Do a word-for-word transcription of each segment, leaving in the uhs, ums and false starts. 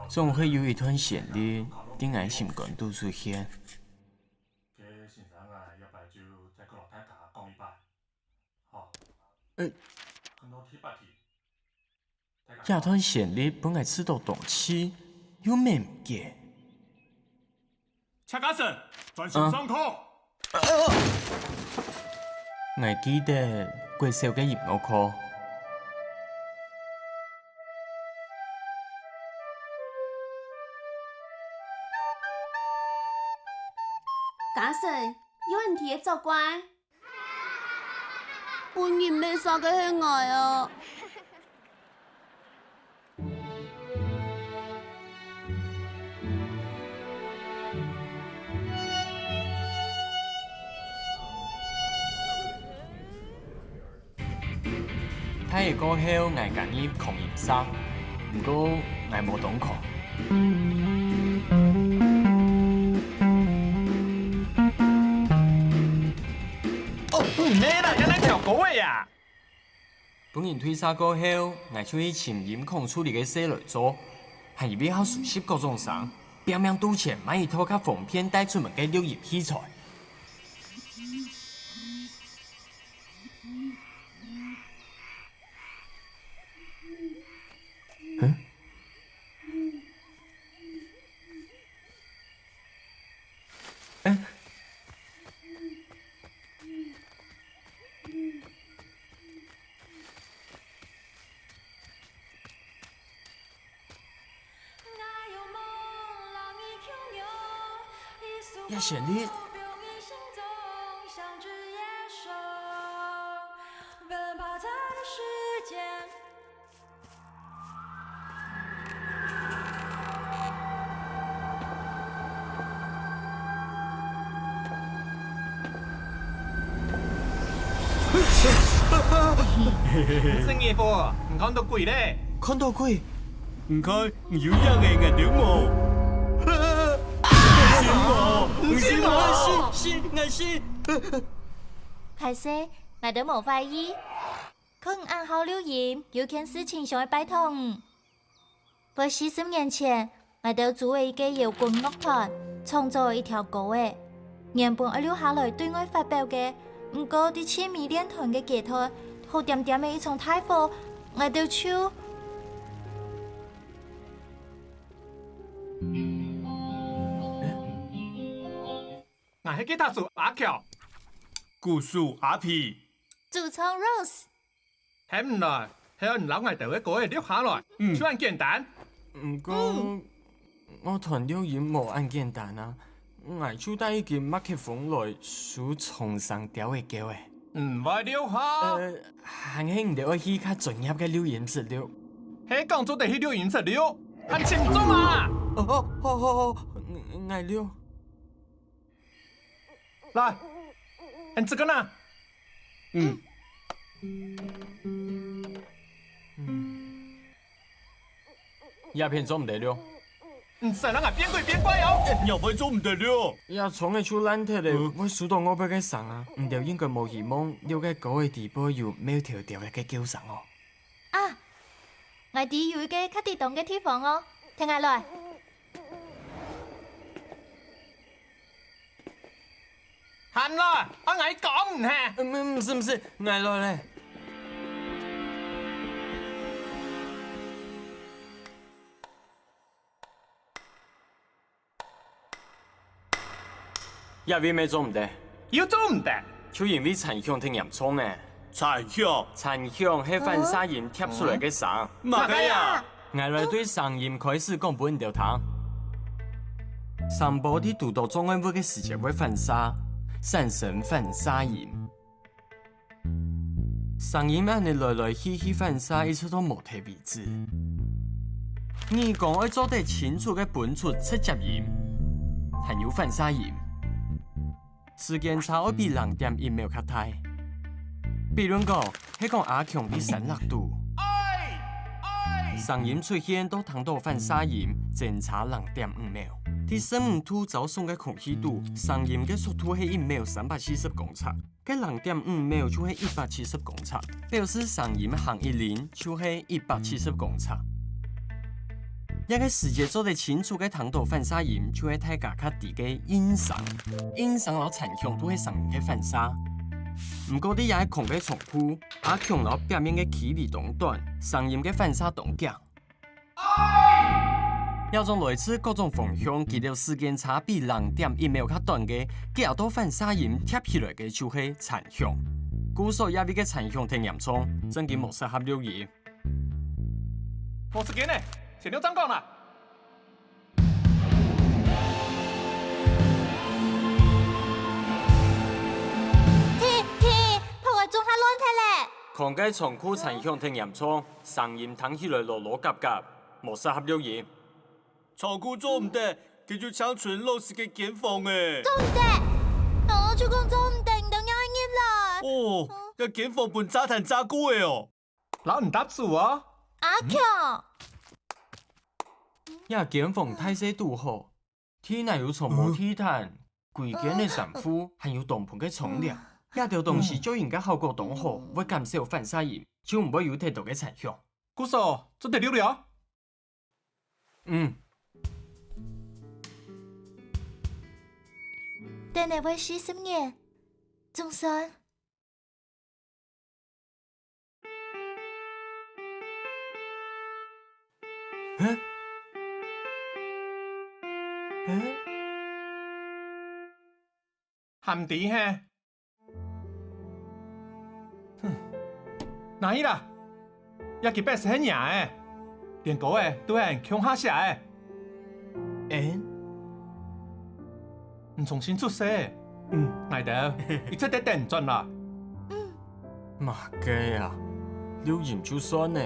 總係有一段旋律在𠊎心肝肚出現。呃，這段旋律分𠊎試著當趣，又毋記。 赤甲神，專心上課。𠊎記得國小个音樂課。家神，有問題个作怪。分人罵煞个係𠊎啊！ 大學過後，𠊎加入擴音社，毋過𠊎無當好。哦，毋係啦，該𠊎調高个呀！ 分人退社過後，𠊎就去尋音控處理个事來做，還有一下熟悉各種聲，拚命堵錢買一套較方便帶出門个錄音器材。嗯？ 這旋律。 你係𠊎婆，你看著鬼咧？看著鬼？你看，你有影个，𠊎兜無。你信無？你信無？信，信，𠊎信。歹勢，𠊎兜無懷疑。 看你恁好錄音，有件事情想愛拜託你。過四十年前，𠊎兜組了一個搖滾樂團，創作了一條歌仔，原本愛錄下來對外發表个，毋過在盡尾練團个階段，好恬恬个一場大火，𠊎兜就，𠊎係吉他手阿喬，鼓手阿皮，主唱Rose。 喊你來，係愛你摎𠊎兜个歌仔錄下來，嗯。就恁簡單。毋過，嗯。樂團錄音無恁簡單啊！𠊎就帶一支麥克風來收唱聲調个狗仔。毋會錄下？呃，還係你兜愛去較專業个錄音室錄。係講做得去錄音室錄，還尋毋著啊！哦，哦，好，好，好，𠊎，𠊎錄。 來，恁仔細啊！嗯。這片做毋得錄。毋使摎𠊎變鬼變怪哦！這片做毋得錄。這窗仔就爛忒了，嗯。會收著外背个聲啊！你兜應該無希望錄个歌仔底背有貓頭鳥仔个叫聲哦。啊！𠊎知有一個較適當个地方哦，跈𠊎來。 喊來，啊，𠊎講毋係。嗯，毋使，毋使，𠊎來咧。這位乜做毋得。又做毋得？就因為殘響忒嚴重呢。 殘響。殘響係反射音疊出來个聲。麼个啊？𠊎來對聲音開始講分你兜聽。聲波在堵著障礙物个時節會反射，產生反射音。聲音恁仔來來去去反射，一直到無忒為止。耳公愛做得清楚个分出直接音，還有反射音。 時間差愛比零點一秒較大。比論講，係講阿強在山壢肚，聲音出現到聽著反射音，精差零點五秒。在十五度照送个空氣肚，聲音个速度係一秒三百四十公尺，該零點五秒就係一百七十公尺，表示聲音行一輪就係一百七十公尺。這個時節做得清楚个聽著反射音，就係大家較知个音聲。音聲摎殘響都係聲音个反射。毋過在這个空个倉庫，阿強摎壁面个距離當短，聲音个反射當強。這種來自各種方向，佢兜時間差比零點一秒較短个，幾下兜反射音疊起來个就係殘響。故所這位个殘響忒嚴重，正經無適合錄音。 無時間呢，先錄正講啦。停，停，破壞總下亂忒咧！空个倉庫殘響忒嚴重，聲音聽起來囉囉夾夾，無適合錄音。倉庫做毋得，該就淨伸老師个間房欸。做毋得！哦，就講做毋得，你兜仰會入來？哦，這間房分炸彈炸過欸哦！ 摎你搭手哦。阿強，這間房大細堵好，地泥又全無地毯，歸間个衫褲，還有當歕个窗簾，這兜東西做音个效果當好，會減少反射音，就毋會有忒多个殘響。故所，做得溜了。嗯。等下會四十年，總算。 喊知嘿？哼，哪去啦？這幾百字係若个，連歌仔都係共下寫个。欸？ 你重新出世，嗯，𠊎兜一直在等你轉來。麼个啊？錄音就算了，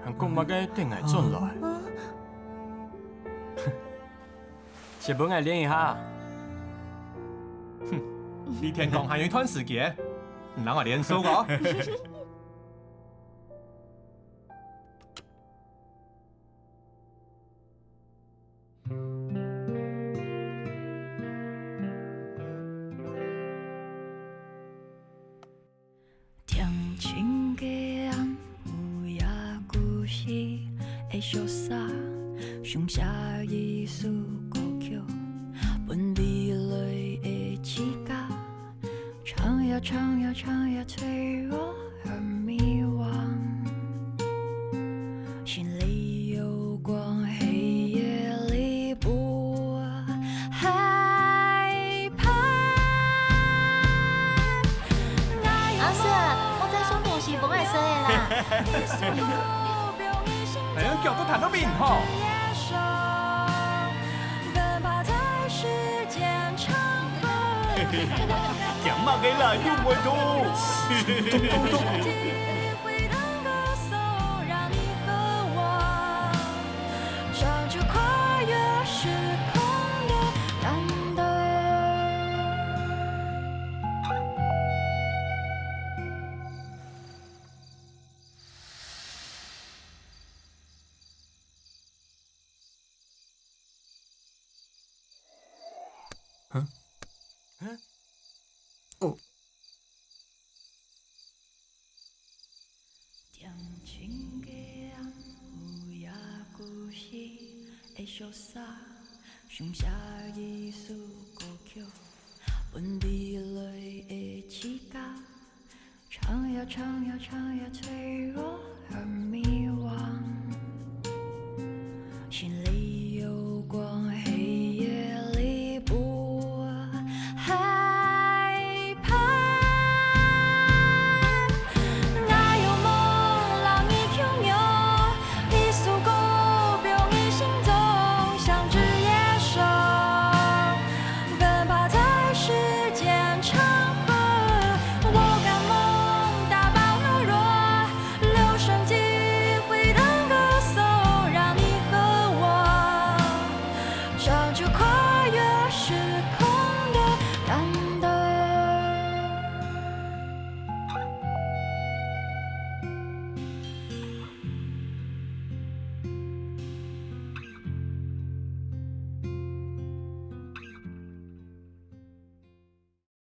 還講麼个等𠊎轉來？先分𠊎練一下。哼，離天光還有一段時間，你摎𠊎練手哦。 定情个暗，有夜故事个消息，想寫一首歌曲，分未來个自家。唱呀唱呀唱呀，脆弱和迷惘。 心裡有光，黑夜裡不害怕。阿順，莫再送東西分𠊎食了啦！哎呀，腳都彈到冰吼！驚麼个啦，又毋會痛。定情个暗，有夜故事个消息，想寫一首歌曲，分未來个自家。唱呀唱呀唱呀，脆弱和迷惘。